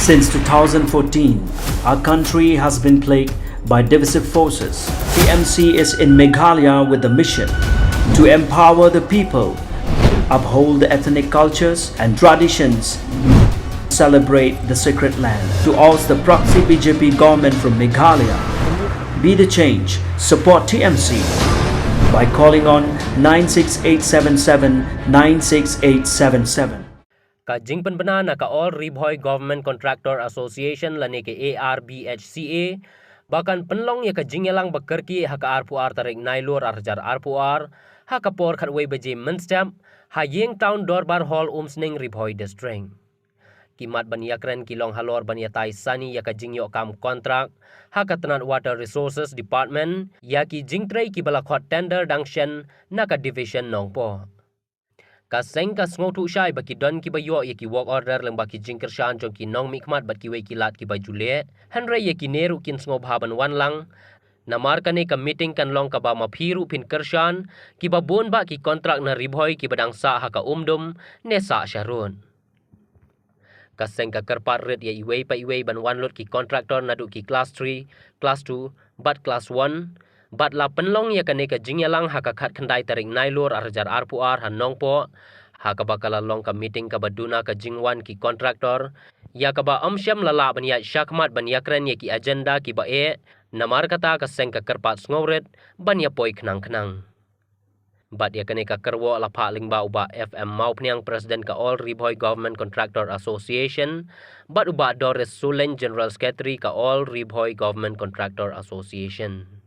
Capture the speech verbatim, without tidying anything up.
Since two thousand fourteen, our country has been plagued by divisive forces. T M C is in Meghalaya with the mission to empower the people, uphold the ethnic cultures and traditions, celebrate the sacred land. To oust the proxy B J P government from Meghalaya, be the change, support T M C by calling on nine six eight seven seven nine six eight seven seven. Ka jingpynbna na ka All Ri Bhoi Government Contractor Association lane ka A R B H C A ba kan pynlong ïa ka jingïalang ba kyrkieh ha ka arphew ar tarik Nailur arhajar arphew ar ha ka por khatwei baje mynstep ha ïing Town Dorbar Hall, Umsning, Ri Bhoi District. Ki mat ban ïakren ki long halor ban ïatai sani ïa ka jingïoh kam kontrak ha ka tnat Water Resources Department ïa ki jingtrei kiba la khot tender dang shen na ka Division Nongpoh. Ka seng ka sngewthuh shai ba ki don kiba ïoh ïa ki work order lyngba ki jingkyrshan jong ki nongmihkhmat bad kiwei ki lad kiba ju leh, hynrei ïa kine ruh kin sngewbha ban wan lang. Namar kane ka meeting kan long kaba ma phi ruh phin kyrshan kiba bun bah ki kontrak na Ri Bhoi kiba dang sah ha ka Umdum ne sah sharud. Ka seng ka kyrpad rit ïa iwei pa iwei ban wan lut ki kontraktor naduh ki klas three, klas two bad klas one bad la pynlong ïa kane ka jingïalang ha ka khatkhyndai tarik Nailur arhajar arphew ar ha Nongpoh, ha kaba ka la long ka meeting kaba duna ka jingwan ki kontraktor ïa kaba ym shym la lah ban ïaid shakhmat ban ïakren ïa ki agenda kiba eh. Namar kata ka seng ka kyrpad sngewrit ban ïapoi khnang khnang. Bad ïa kane ka kyrwoh la phah lyngba u Bah F M Mawphniang, President ka All Ri Bhoi Government Contractor Association, bad u Bah Doris Sulein, General Secretary ka All Ri Bhoi Government Contractor Association.